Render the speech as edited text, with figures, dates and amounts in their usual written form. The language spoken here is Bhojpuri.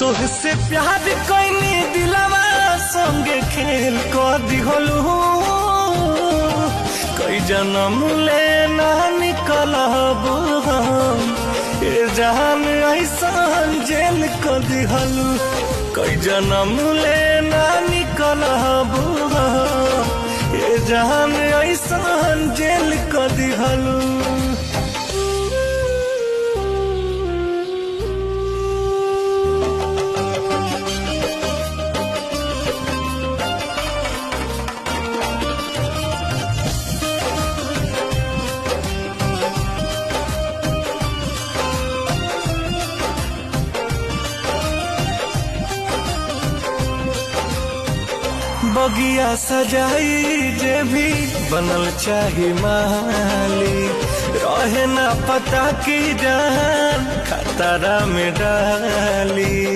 तोहसे प्यार कइनी दिलवा संगे खेल क दिहलू। कई जन्म ले ना निकलब हम ए जान ऐसन जेल क दिहलू। कई जन्म ले ना निकलब हम ए जान ऐसन जेल क दिहलू। बगिया सजाई जे भी बनल चाही माली, रहे ना पता की जान खतरा में डाली।